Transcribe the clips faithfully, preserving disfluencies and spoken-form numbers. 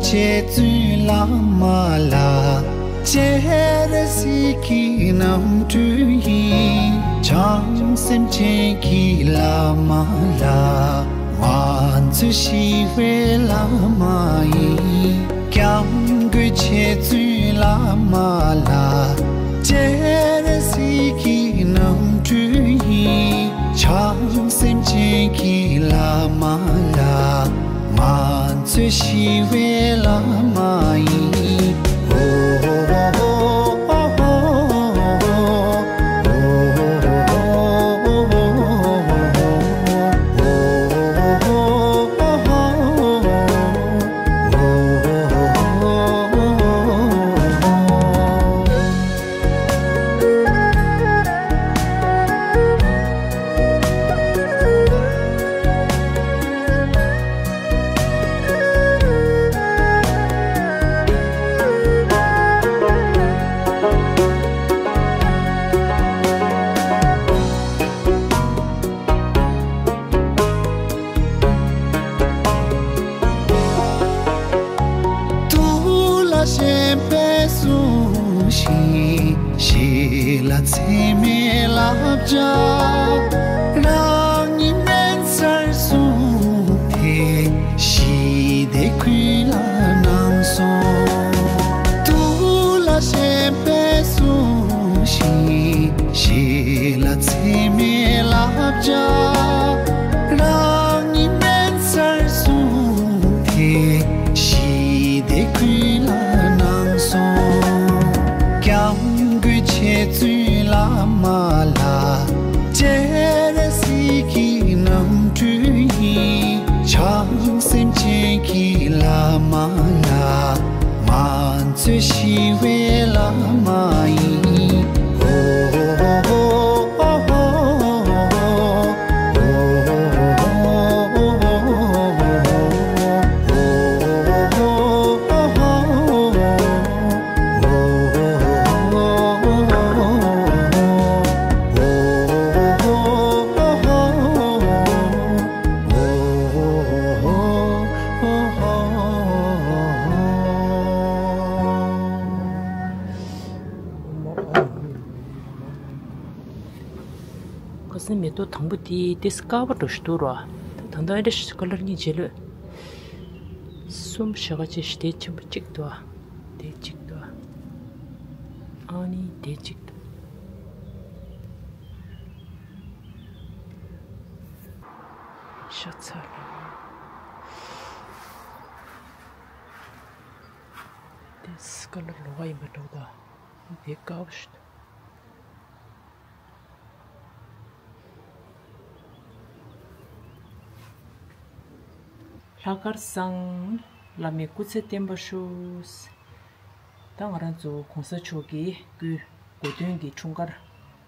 རྗེ་བཙུན་བླ་མ་ལ། སྤྱན་རས་གཟིགས་ཀྱི་རྣམ་སྤྲུལ་ཡིན། བྱང་སེམས་ཅན་གྱི་བླ་མ་ལ། ང་ཚོ་ཞི་བའི་བླ་མ་ཡིན། སྐྱབས་མགོན་རྗེ་བཙུན་བླ་མ་ལ། སྤྱན་རས་གཟིགས་ཀྱི་རྣམ་སྤྲུལ་ཡིན། བྱང་སེམས་ཅན་གྱི་བླ་མ་ལ། ང་ཚོ་ཞི་བའི་བླ་མ་ཡིན། ཐུགས་ལ་ཞེན་པས་བསྲུང་ཞིང་། ཞི་ལ་འཚེ་མེད་བསླབ་བྱ་རང་ཉིད་སྨན་སར་བཟུང་སྟེ། ཞི་བདེ་ཀུན་ལ་སྣང་སོང་། ཐུགས་ལ་ཞེན་པས་བསྲུང་ཞིང་། ཞི་ལ་འཚེ་མེད་བསླབ་བྱ་རང་ཉིད་སྨན་སར་བཟུང་སྟེ། ཞི་བདེ་ཀུན་ལ་སྣང་སོང་། སྐྱབས་མགོན་རྗེ་བཙུན་བླ་མ་ལ། སྤྱན་རས་གཟིགས་ཀྱི་རྣམ་སྤྲུལ་ཡིན། བྱང་སེམས་ཅན་གྱི་བླ་མ་ལ། ང་ཚོ་ཞི་བའི་བླ་མ་ཡིན། ཁ་སང་མེ་ཏོག་དང་པོ་དེ་ཏོག་ཙམ་དཀར་པོ་འདྲ་ཞིག་འདུག་ར། ད་ད་ལྟ་ཨེ་འདྲ་ཞིག་ཁ་ལར་གཉིས་བྱས་ལོས། གསུམ་བཞག་ག་ཅིག་ཞིག་དེ་ཆེན་པོ་གཅིག་འདུག་དེ་གཅིག་འདུག་ཨ་ནི་དེ་གཅིག་འདུག་ཤ་ཚ་རེད། དེ་སི་ཀ་ལ་ལོག་ག་ཡིན་པ་འདྲ་བོ་དང་། དེ་དཀར་པོ་ཞིག་འདུག་ལྷག་དཀར་བསང་། བླ་མའི་སྐུ་ཚེ་བརྟན་པར་ཤོག་ད་ང་རང་ཚོ་གོང་ས་མཆོག་གི་སྐུའི་གོ་སྟོན་གྱི་འཁྲུངས་སྐར་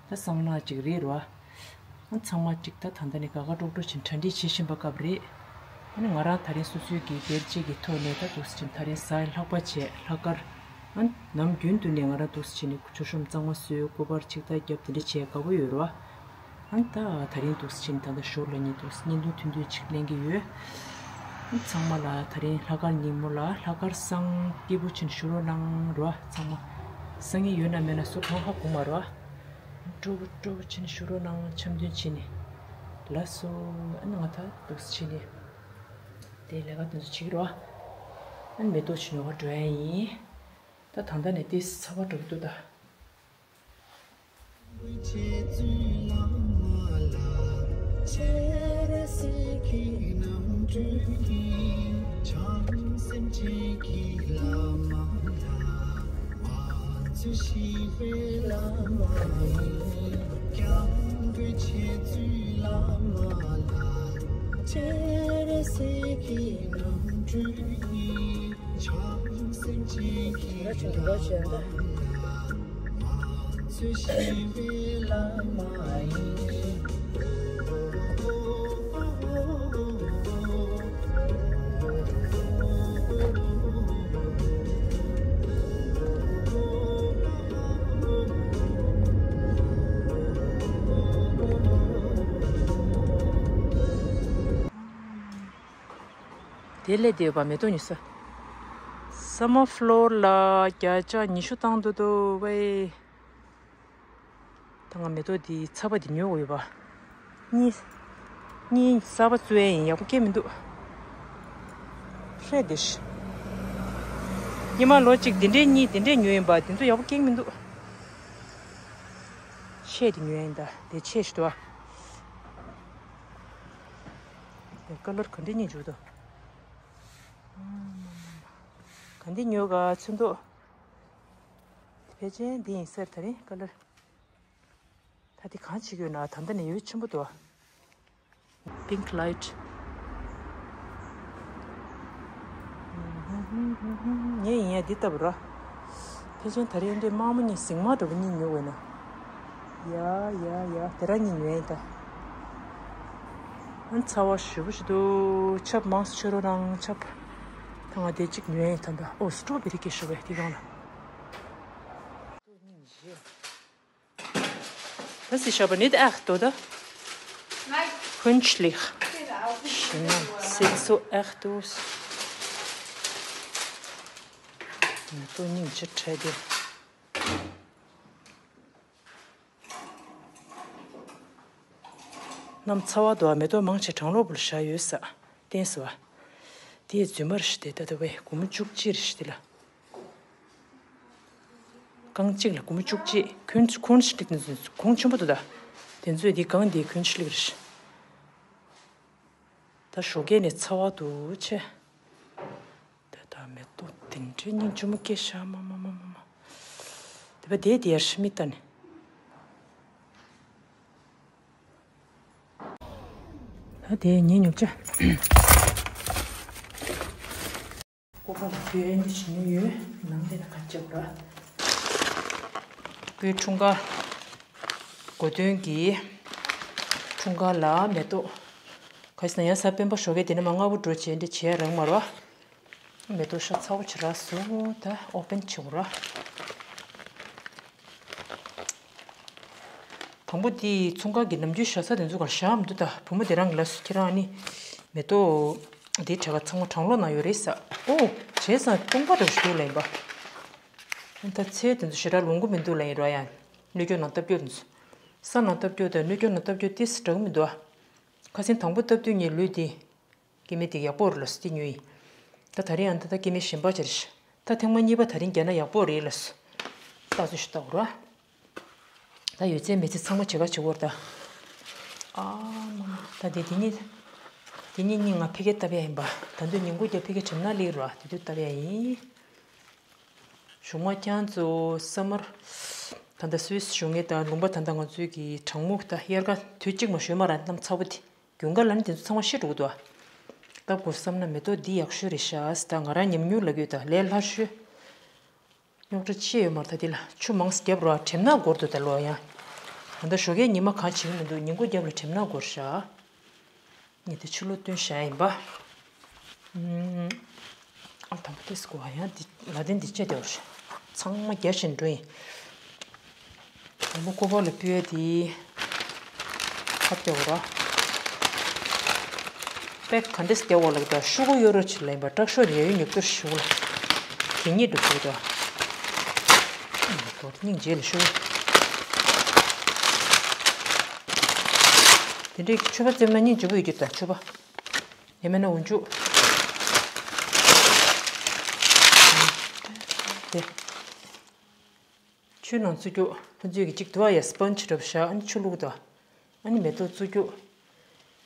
ད་བསང་ནག་ཅིག་རེད་རོ། ཨ་ཚང་མ་ཅིག་ད་ད་ལྟ་ནས་དགའ་དགའ་སྤྲོ་སྤྲོ་བྱས་གྲ་སྒྲིག་བྱེད་བཞིན་པ་སྐབས་རེད། ཨ་ནི་ང་རང་ད་རིང་སོ་སོའི་གི་སྒེར་གཅིག་གི་ཐོག་ནས་ད་འདུག་སེ་བྱས་ནས་ད་རིང་གཟའ་ལྷག་པ་བྱས་ལྷག་དཀར། ཨ་ནམ་རྒྱུན་དུ་ནས་ང་རང་འདུག་སེ་བྱས་ནས་མཆོད་གཤོམ་གཙང་མ་བཟོས་སྐུ་པར་ཆིག་ཐག་བརྒྱབ་དེ་འདྲ་བྱས་དགའ་པོ་ཡོད་རོ། ཨ་ནི་ད་ད་རིང་འདུག་སེ་བྱས་ནས་ད་ལྟ་ཞོར་ལ་ནི་འདུག་སེ་བརྙན་ཐུང་ཐུང་ཐུང་ཅིག་ལེན་གྱི་ཡོད། ཨ་ནི་ཚང་མ་ལ་ད་རིང་ལྷག་དཀར་ཉིན་མོ་ལ་ལྷག་དཀར་བསང་སྐྱིད་པོ་བྱས་ནས་བཞུགས་རོགས་གནང་རོ། ཚང་མ་སང་ཉིན་ཡོད་ན་མེད་ན་སུ་གང་ཧ་གོ་མ་རོ། སྤྲོ་པོ་སྤྲོ་པོ་བྱས་ནས་བཞུགས་རོགས་གནང་འཆམ་མཐུན་བྱས་ནས། ལགས་སོ། ཨ་ནི་ང་ད་འདུག་སེ་བྱས་ནས་དེ་ལས་ཀ་དེ་ཚོ་བྱེད་ཀྱི་རོ། ཨ་ནི་མེ་ཏོག་ཅིག་ཉོ་ག་འགྲོ་ཡ་ཡིན། ད་ད་ལྟ་ནས་ཏོག་ཙམ་ཚ་བ་འགྲོ་གི་འདུག་ད། རྗེ་བཙུན་བླ་མ་ལ། སྤྱན་རས་གཟིགས་ཀྱི་རྣམ་སྤྲུལ་ཡིན། བྱང་སེམས་ཅན་གྱི་བླ་མ་ལ། ང་ཚོ་ཞི་བའི་བླ་མ་ཡིན། སྐྱབས་མགོན་རྗེ་བཙུན་བླ་མ་ལ། སྤྱན་རས་གཟིགས་ཀྱི་རྣམ་སྤྲུལ་ཡིན། བྱང་སེམས་ཅན་གྱི་བླ་མ་ལ། ང་ཚོ་ཞི་བའི་བླ་མ་ཡིན། དེ་སླེབས་བསྡད་ཡོད་པ་མེ་ཏོག་ཉོ་ས། སམ་མར་ཕ་ལོར་ལ་བརྒྱ་ཆ་ཉི་ཤུ་བཏང་འདུག་འདུག་ཝེ། ད་ང་མེ་ཏོག་འདི་ཚ་བ་འདི་ཉོ་དགོས་ཡོད་པ། གཉིས། གཉིས་གསར་པ་བཙུགས་ཡས་ཡིན། ཡག་པོ་སྐྱེས་མི་འདུག་ཧྲེ་དེ་ཤི། ཉི་མ་ལོ་གཅིག་འདི་འདྲའི་གཉིས་འདི་འདྲའི་ཉོས་ཡིན་པ། འདི་ཚོ་ཡག་པོ་སྐྱེས་མི་འདུག་ཆེ་དེ་ཉོས་ཡིན། ད་དེ་ཆེ་ཞིག་འདུག་ཨ། དེ་ཀ་ལར་ག་འདྲའི་གཉིས་འཇུག་འདུག་ག་འདི་ཉོས་ག་ཚོན་མདོག་ཕལ་ཆེར་འདི་ཡིན་ཟེར། ད་རིང་ཀ་ལར། ད་འདི་གང་བྱེད་ཀྱི་ཡོད་ན། ད་ལྟ་ནས་ཡོད་ཆེན་པོ་འདུག Pink light. ངས་ཡིན་ཡ་འདི་ལྟ་བུ་ར། ཕལ་ཆེར་ད་རིང་འདྲའི་དམར་མོ་གཉིས་ཟིང་དམར་འདྲ་བོ་གཉིས་ཉོ་དགོས་ན། ཡ་ཡ་ཡ་དེ་ར་གཉིས་ཉོས་ཡིན་ད། ཨ་ཚ་བ་ཞེ་པོ་ཞིག་འདུག་ཆབ་མང་སུ་ཆོད་རོགས་གནང་། ཆབ། ད་ང་དེ་གཅིག་ཉོས་ཡིན་ད། ད་ཨོ་སི་ཊོ་བེ་རི་སྐྱེས་ཤག་པས་དེ་གང་ལ། Das ist aber nicht echt, oder? Nein. Künstlich. Genau. Sieht so echt aus. མེ་ཏོག་སྙིང་རྗེ་བྲལ་ཏེ། གནམ་ཚ་བ་འདུག་མེ་ཏོག་མང་ཆེ་གྲང་ལོག་པོ་ལ་བཞག་ཡོད་ས། བསྟན་སོ། དེའི་རྫུན་མ་རེད་ཤག་དེ་ད་ལྟ་བས་སྒོར་མོ་བཅུ་གཅིག་རེད་ཤག་དེ་ལ། རྐང་གཅིག་ལ་སྒོར་མོ་བཅུ་གཅིག་ཁོན་ཁོན་ཤི་ལིག་དེ་ཚོ་གོང་ཆེན་པོ་འདུག་ད། དེ་ཚོས་འདི་གང་འདི་ཁོན་ཤི་ལིག་རེད་ཤག་ད་ཞོགས་ཀས་ནས་ཚ་བ་འདུག་ཆེ། ད་ད་མེ་ཏོག་དེ་འདྲའི་སྙིང་རྗེ་མོ་སྐྱེས་ཤག་མ་མ་མ་མ་མ། དེ་བ་དེ་དེ་ཡར་ཤི་མི་ལྟ་ནི། ད་དེ་ངའི་ཉོ་ཆ། ཀོ་པ་ལ་བུད་འདི་བྱིན་ནི་ཡོད། ནང་དེ་ན་ཁ་ཅབ་ར། བུའི་འཁྲུངས་སྐར། གོ་སྟོན་གྱི་འཁྲུངས་སྐར་ལ་མེ་ཏོག་ག་ཞིག་ན་ཡང་ས་སྤེན་པ་ཞོགས་ཀས་དེ་ནས་མ་སྔ་པོ་འགྲོ་བྱས་འདི་བྱས་རག་མ་ར། མེ་ཏོག་ཤ་ཚ་བོ་བྱེད་ར་སོ། ད་ཨོ་པན་བྱེད་དགོས་ར། དང་པོ་དེ་ཚོང་ཁང་གི་ནམ་རྒྱུན་བཞག་ས་དེ་ཚོ་གར་བཞག་མི་འདུག་ད་བུ་མོ་དེ་རང་གི་ལབ་སོང་། ཁྱེད་རང་ཨ་ནི་མེ་ཏོག་དེའི་གྲས་ཀ་ཚང་མ་གྲང་ལོག་ནང་ཡོད་རེད་ཟེར། ཨོ་བྱས་ཙང་སྟོང་པ་འདྲ་ཞིག་འདུག་ལབ་ཡིན་པ། ཨ་ད་ཚལ་དེ་ཚོ་ཞེ་དྲག་ལོང་གི་མི་འདུག་ལབ་ཡིན་ར། ཡང་སྣོད་སྐྱོར་ནང་སྟབས་སྐྱོར་དེ་ཚོ། ས་ནང་སྟབས་སྐྱོར་དང་སྣོད་སྐྱོར་ནང་སྟབས་སྐྱོར་ཏོག་ཙམ་འདྲ་གི་མི་འདུག་ཨ། ཁ་སང་དང་པོ་སྟབས་བསྟུན་གྱི་ལུས་དེ། སྐྱེ་དམན་དེ་ཡག་པོ་རེད་ལབ་སོང་། དེ་ཉོས་ཡིན། ད་ད་རིང་ཨ་ད་ད་སྐྱེ་དམན་གཞན་པ་ཅིག་རེད་ཤག་ད་ཐེངས་མ་གཉིས་པ་ད་རིང་རྒྱག་ན་ཡག་པོ་རེད་ལབ་སོང་། ལྟ་ཚུལ་ཞིག་ལྟ་དགོས་ར། ད་ཡོད་ཚད་མེད་ཚད་ཚང་མ་བྱེད་ཀ་བྱེད་དགོས་རེད་ད། ཨ་མ་མ་ད་དེ་དེ་གཉིས། དེ་གཉིས་གཉིས་ང་ཕ་གིར་བཏབ་ཡ་ཡིན་པ། ད་དུང་ཉིན་གུང་རྒྱབ་ཕ་གིར་གྲིམ་ནག་སླེབས་ར། དེ་དུས་བཏབ་ཡ་ཡིན། གཞུག་མ་ཁྱེད་ཚོ་སམ་མར། ད་ལྟ་སུད་སི་བཞུགས་མཁན་དང་ལུང་པ་ད་ལྟ་ང་ཚོའི་གི་གྲང་མོ་ད་དབྱར་ཁ་དུས་གཅིག་མ་ཞོལ་མ་ར་གནམ་ཚ་པོ་དེ། རྒྱུན་ཁ་ལ་ནི་དེ་ཚོ་ཚང་མ་ཤི་འགྲོ་གི་འདུག་ཨ། ལྟ་དགོས་བསམ་ན་མེ་ཏོག་འདི་ཡག་ཤོས་རེད་ཤག་ད་ང་རང་ཉམས་མྱོང་ལབ་ཀྱི་ཡོད་ད། ལས་སླ་ཤོས། རྙོག་དྲ་ཅི་ཡོད་མ་རེད་ད་འདི་ལ། ཆུ་མང་ཙམ་བརྒྱབ་རོགས། གྲིམ་ནག་འགོར་འདུག་ད་ལོ་ཡ། ད་ལྟ་ཞོགས་ཀས་ཉི་མ་གང་བྱེད་ཀྱི་མི་འདུག་ཉིན་གུང་རྒྱབ་ལ་གྲིམ་ནག་འགོར་ཤག་ངས་དེ་ཕྱི་ལོགས་བཏོན་བཞག་ཡིན་པ། ཨུམ། ཨ་དང་པོ་ཏོག་ཙམ་གོ་བ་ཡང་འདི་ལ་དེ་འདི་བཅད་དེ་བར་ཚང་མ་རྒྱ་ཞིག་འགྲོ་ཡིན། དང་པོ་ཀོ་པ་ལ་ཕུལ་ཡ་དེ་ཁ་བརྒྱབ་ར། པེག་ག་འདྲས་བརྒྱབ་བ་ལ་ད་ཤུ་གུ་གཡོ་རོ་ཆེ་ལ་ཡིན་པ། སྐྲག་ཤོས་ཡ་ཡོད་ཉོབ་ཏོ་ཤུ་གུ་ལ་གད་སྙིགས་འགྲོ་ཤུ་གུ་ད། སྙིང་རྗེ་ལ་ཤུ་གུ། དེ་འདྲའི་མཆོད་པ་བཙེམ་ན་སྙིང་རྗེ་པོ་ཡོད་རྒྱུ་ད་མཆོད་པ། ཡང་མིན་ན་འོ་མཆོད། དེ། ཆུ་ནང་བཙུགས་རྒྱུ་ཁོ་ཚོས་ཀྱི་གཅིག་དུ་བ་ཡ་སྤོན་ཇི་འདྲ་པོ་བཞག་ཨ་ནི་ཆུ་བླུགས་དང་། ཨ་ནི་མེ་ཏོག་བཙུགས་རྒྱུ།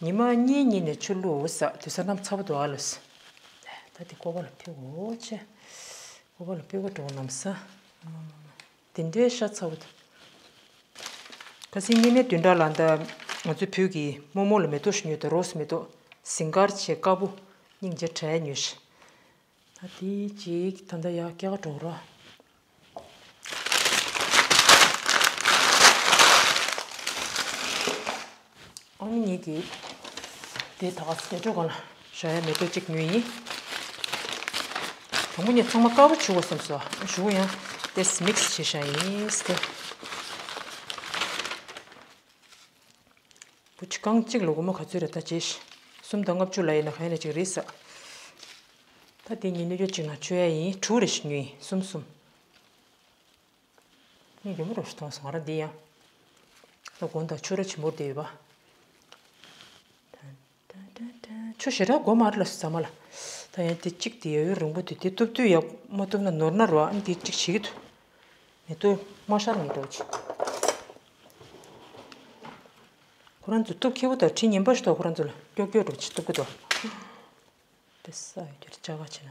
ཉི་མ་གཉིས་གཉིས་ནས་ཆུ་བླུགས་ས་དུས་ས་གནམ་ཚ་པོ་འདུག་ཨ་ལོས། ད་དེ་ཀོ་པ་ལ་ཕུལ་དགོས་ཆེ། ཀོ་པ་ལ་ཕུལ་དགོས་འགྲོ་གནམ་ས། དེ་འདྲའི་ཤ་ཚ་བོ་དང་། ཁ་སང་ཉི་མའི་བདུན་ཕྲག་ལ་ད་ང་ཚོའི་བུ་གིས་རྨོ་མོ་ལ་མེ་ཏོག་ཞིག་ཉོས་ཏེ་རོ་སི་མེ་ཏོག་ཟིང་དཀར་བྱས་དཀར་པོ་སྙིང་རྗེ་བྲལ་ཉོས་ཤག་ད་དེ་གཅིག་ད་ལྟ་ཡར་སྐྱེལ་ག་འགྲོ་ར། ཨ་ནི་ངེད་ཀྱིས་དེ་ད་ག་སེ་འགྲོ་ག་ལ་བཞག་ཡ་མེ་ཏོག་གཅིག་ཉོས་ཡིན། དང་པོ་ངས་ཚང་མ་དཀར་པོ་བྱུག་དགོས་བསམ་སོང་། ཞུ་ཡང་དེ་མིག་སི་བྱས་བཞག་ཡིན་ཟེར། བུ་ཆུ་རྐང་གཅིག་ལ་སྒོར་མོ་ག་ཚོད་རེད་ད་ཅེས། སུམ་དང་ལྔ་བཅུ་ལ་ཡིན་ན་ག་ཡིན་ན་གཅིག་རེད་ས། ད་ ད་དེ་ངས་སྣོད་ཀྱོག་གཅིག་ནང་བཅོས་ཡ་ཡིན། དྲུག་རེ་ཞིག་ཉོས་ཡིན། གསུམ་གསུམ། ངས་ཡོད་མ་རེད་ཞིག་མཐོང་སོང་ང་རང་འདི་ཡང་། ད་དགོང་དག་ཆུ་ར་ཆེན་པོ་བསྡད་ཡོད་པ། ཆུ་ཞེ་དྲག་དགོས་མ་རེད་ལ་ཟ་མ་ལ། ད་ཡང་དེ་གཅིག་དེ་ཡ་ཡུན་རིང་པོ་དེ་དེ་གཏུབ་དུས་ཡག་མ་གཏུབ་ན་ནོར་ན་རོ། ཨ་ནི་དེ་གཅིག་བྱེད་ཀྱི་འདུག་མེ་ཏོག་མ་ཤར་ངེས་འགྲོ་ཆེ། ཁོ་རང་ཚོ་གཏུབ་ཁེ་པོ་དང་ཁྲི་ཉན་པ་ཞིག་ཐོག་ཁོ་རང་ཚོ་ལ་ཀྱོག་ཀྱོག་འགྲོ་ཆེ་གཏུབ་ཀྱི་འདུག་དེ་ས་ཡོད་རྒྱུར་ཅག་ག་བྱེད་ན།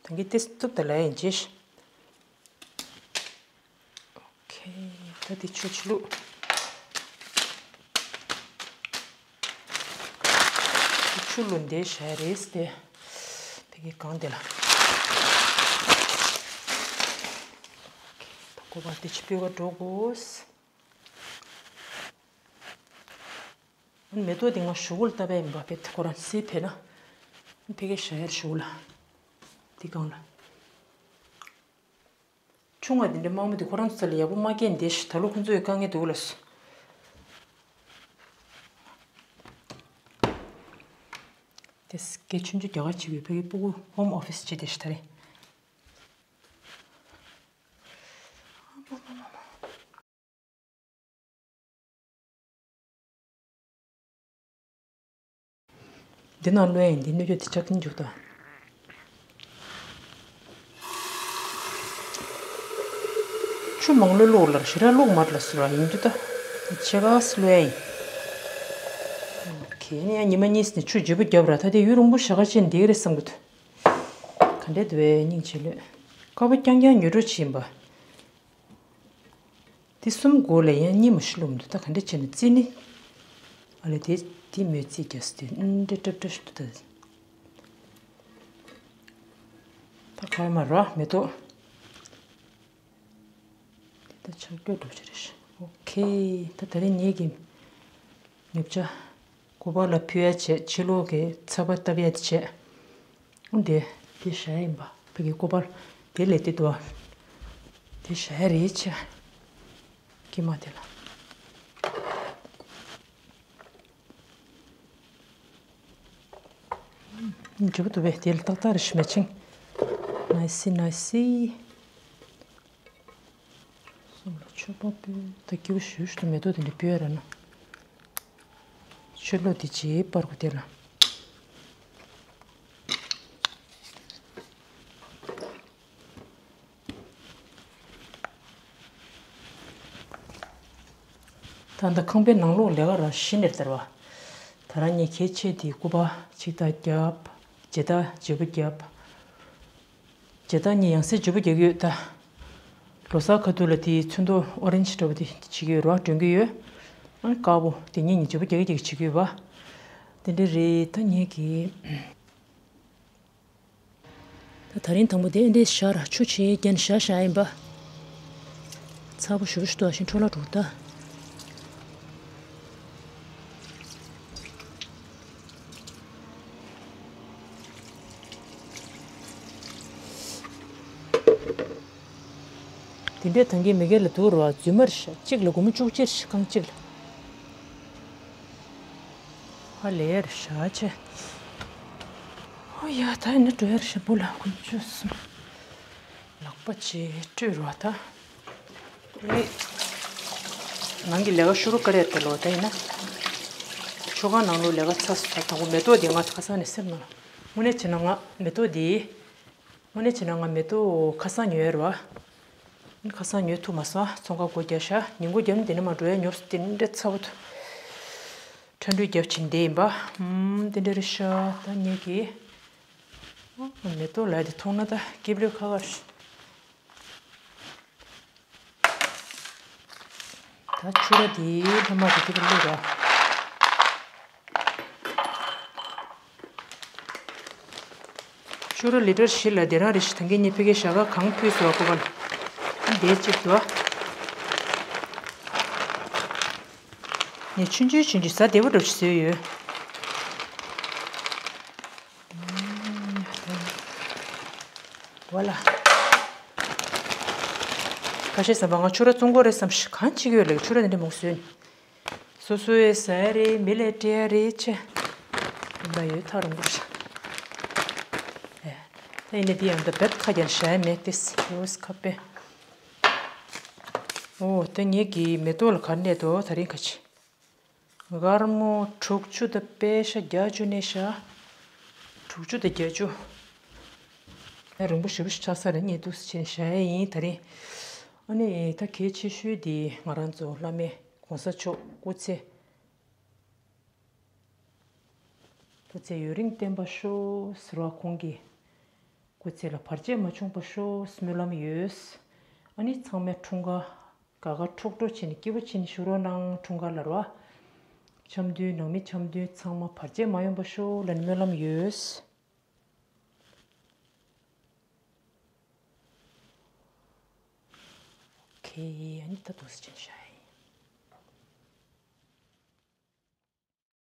ད་གིན་ཏེ་གཏུབ་ད་ལ་ཡིན་ཅེས། ཨོ་ཁེ། ད་དེ་ཆུ་ཆུ་བླུགས། དེ་ཆུ་བླུགས་འདི་བྱས་རེད་དེ། དེ་གི་གང་དེ་ལ། ཨོ་ཁེ། ད་ཀོ་བ་དེ་ཆུ་སྤོས་ཀ་འགྲོ་དགོས། མེ་ཏོག་དེ་ང་ཞུ་གུ་ལ་བཏབ་པ་ཡིན་པ། བེད་ཁོ་རང་སེ་བེད་ན། ཕ་གི་ཞ་ཡར་ཞུ་གུ་ལ། དེ་གང་ལ། ཆུང་བ་དེ་འདྲ་དམར་མོ་དེ་ཁོ་རང་ཚོ་ལ་ཡག་པོ་མ་སྐྱེས་འདི་ཞིག་ད་ལོ་ཁོ་ཚོའི་དཀའ་ངལ་འདུག་ལ་སོ། དེ་སྐད་ཆུང་ཆུང་རྒྱ་གར་བྱེད་པའི་ཕ་གི་སྤུ་གུ་ཧོམ་ཨོ་ཕིས་བྱེད་དེ་ཞིག་ད་རེད། འདི་ནང་བླུགས་ཡ་ཡིན། འདི་སྣོད་ཀྱོག་དེ་ཆག་གིན་འཇུག་ད། ཆུ་མང་ལོས་བླུགས་ལར་ཞེ་དྲག་བླུགས་མར་ལ་ཟུར་བ་ཡིན་དུས་ད། ཕྱེད་ཀ་བླུགས་ཡ་ཡིན། ཁྱེད་ནི་ཡང་ཉི་མ་གཉིས་ནས་ཆུ་ལྗིད་པོ་བརྒྱབ་ར། ད་དེ་ཡུན་རིང་པོ་ཞག་ཁ་ཕྱེ་འདི་རེད་བསམ་གི་འདུག་ག་འདྲས་འདུག་བས་སྙིང་རྗེ་ལོས། ཁ་པོ་རྐྱང་རྐྱང་ཉོ་འགྲོ་ཕྱིན་པ། དེ་གསུམ་མགོ་ལ་ཡང་གཉིས་མ་ཞིག་ལོག་མི་འདུག་ད་ག་འདྲ་བྱས་ནས་རྩིས་ནི། ཨ་ལས་དེ་དེ་མོས་རྩིས་རྒྱག་སྲིད་དེ་འདྲ་སྲབ་སྲབ་ཞིག་འདུག་ད། ད་ག་མ་ར་མེ་ཏོག་དེ་ད་ཆག་སྐྱོ་འགྲོ་ཆེ་རེད། ཨོ་ཁེ། ད་ད་རིང་ངེད་ཀྱི་ཉོ་ཆ། ཀོ་པ་ལ་ཕུལ་ཡ་བྱས། ཕྱི་ལོགས་ཀྱི་ཚ་བ་བཏབ་ཡ་དེ་བྱས། འདི་འདི་བྱ་ཡ་ཡིན་པ། ཕ་གི་ཀོ་པ་དེ་ལས་དེ་དུ་བ། འདི་བྱ་ཡ་རེད་བྱས། ཀྱེ་མ་དེ་ལ། འཇུ་དུ་བས་དེ་ལ་ཏག་ཏག་རེ་ཞིག་མེ་ཆིང་། ནའི་སི་ནའི་སི། སོང་ལ་ཆོས་པ་པོས་ད་སྐྱིད་པོ་ཞུ་ཞུ་དུ་མེ་ཏོག་དེ་འདྲ་སྤོས་ར་ན། ཆུ་ལོ་དེ་རྗེས་པར་གོ་དེ་ལ། ད་ལྟ་ཁང་པའི་ནང་ལོགས་ལས་ཀ་ར་གཞི་ནས་བསྡད་པ། ད་རང་ཉིད་གལ་ཆེ་དེ་སྐུ་པར་ཅིག་ད་བརྒྱབ། མཇལ་དར་བརྗེ་པོ་བརྒྱབ། མཇལ་དར་གཉིས་ཡང་སེ་བརྗེ་པོ་རྒྱག་གི་ཡོད་ད། ལོ་གསར་ཁ་ཐུག་ལ་དེའི་ཚོན་མདོག་ཨོ་རེན་ཇི་འདྲ་བོ་དེ་བྱེད་ཀྱི་ཡོད་ར། སྒྲོན་གྱི་ཡོད། ཨ་ནི་དཀར་པོ་དེ་གཉིས་གཉིས་བརྗེ་པོ་རྒྱག་གི་རྒྱག་གི་བྱེད་ཀྱི་ཡོད་པ། དེ་འདྲ་རེད། ད་ངེད་ཀྱིས། ད་ད་རིང་དང་པོ་དེ་འདྲའི་ཤར་ཆུ་ཆེ་རྐྱེན་ཤ་ཤ་ཡིན་པ། ཚ་པོ་ཞུ་ཞུ་ཏོ་ཞིང་འཕྲོ་ལ་འགྲོ་ད། དེ་འདྲའི་ཐང་གི་མི་སྒེར་ལ་དུག་རོ་རྫུན་མར་ཤ་གཅིག་ལ་སྒོར་མོ་བཅུ་གཅིག་རྐང་གཅིག་ལ། ཧ་ལས་ཡར་བཞག་ཆེ། ཨོ་ཡ་ད་ཡིན་ན་འགྲོ་ཡར་ཞིབ་པོ་ལ་ཀུན་སྤྱོད་གསུམ། ལག་པ་ཆེ་སྤྲོད་རོགས་ད། ནང་གི་ལས་ཀ་ཤུ་རུ་ཀ་རེད་ད་ལོ་ད་ཡིན་ན། ཆོ་ག་ནང་ལོ་ལས་ཀ་ཚ་སུ་ད་དང་པོ་མེ་ཏོག་དེ་ང་ཁ་སང་ནས་སེམས་ནང་དངོས་གནས་བྱས་ན་ང་མེ་ཏོག་དེ། དངོས་གནས་བྱས་ན་ང་མེ་ཏོག་ཁ་སང་ཉོས་རེད་བ། ཁ་སང་ཉོས་ཐུབ་མ་སོང་། ཚོང་ཁང་སྒོ་རྒྱག་ཤག་ཉིན་གུང་རྒྱབ་ནས་དེ་ནས་མ་འགྲོ་ཡ་ཉོབ་སོང་། དེ་འདྲ་ཚ་བོ་འཐུ། ཁྲ་འགྲུལ་རྒྱབ་ཕྱིན་བསྡད་ཡིན་པ། ཨམ་དེ་འདྲ་རེད་ཤག་ད་ངེད་ཀྱིས་མེ་ཏོག་ལ་དེ་མཐོང་ན་ད་སྐྱིབ་ལོས་ཁ་ཁར། ད་ཆུ་ར་དེའི་ལྷ་མ་དེ་དེ་ག་བླུགས་ར། ཆུ་ར་ལི་ཊར་བཞི་ལ་དེ་རང་རེ་ཞིག་ཐང་གི་གཉིས་ཕ་གིའི་ཞྭ་སྒ་གང་ཕུལ་སོ་ཀོ་བ་ལ། དེ་གཅིག་ཏུ། ངས་ཆུང་ཆུང་ཆུང་ཆུང་ཟ་བདེ་པོ་འདྲ་ཞིག་བཟོས་ཡོད། ཝ་ལ། ཁ་ཤས་བསམ་པ་ང་ཆུ་ར་བཙོང་གི་རེད་བསམ་ཞིག་གང་བྱེད་ཀྱི་ཡོད་ལ་ཆུ་ར་འདི་འདྲ་མང་པོ་བཟོས་ནས། སོ་སོའི་ཟ་ཡ་རེད། མི་ལ་སྤྲད་ཡ་རེད་ཆེ། ལ་ཡོད་ཐག་རིང་པོ་རེད། ཨེ། ད་ཡིན་ནའི་འདི་ཡང་ད་རྦད་ཁ་རྒྱག་བཞག་ཡ་མེད་དེ། ཡོས་ཁ་པེ། ཨོ་དེ་ངེད་ཀྱི་མེ་ཏོག་ལ་ག་རེ་ནས་འདུག་ད་རིང་ཁ་ཆེ། མགར་མོ་དྲུག་ཅུ་དང་པེ་ཤ་བརྒྱད་ཅུ་ནས་ཤ། དྲུག་ཅུ་དང་བརྒྱད་ཅུ། ཨེ་རིང་པོ་ཞེ་པོ་ཞིག་ཆགས་ས་རེད། ངས་འདུག་སེ་བྱས་ནས་བཞག་ཡ་ཡིན་ད་རིང་། ཨ་ནི་ད་གལ་ཆེ་ཤོས་དེ་ང་རང་ཚོ་བླ་མའི་གོང་ས་མཆོག་སྐུ་ཚེ། སྐུ་ཚེ་ཡུན་རིང་བརྟན་པར་ཤོག་ཟེར་བ། ཁོང་གི་སྐུ་ཚེ་ལ་བར་ཆད་མ་བྱུང་བར་ཤོག་སྨོན་ལམ་ཡོད། ཨ་ནི་ཚང་མས་འཁྲུངས་སྐར་དགའ་དགའ་སྤྲོ་སྤྲོ་བྱས་ནས་སྐྱིད་པོ་བྱས་ནས་བཞུགས་རོགས་གནང་། འཁྲུངས་སྐར་ལ་རོ། འཆམ་མཐུན་ནང་མི་འཆམ་མཐུན་ཚང་མ་བར་ཆད་མ་ཡོང་བར་ཤོག་ལབ་ནས་སྨོན་ལམ་ཡོད། ཨོ་ཁེ། ཨ་ནི་ད་འདུག་སེ་བྱས་ནས་བཞག་ཡ།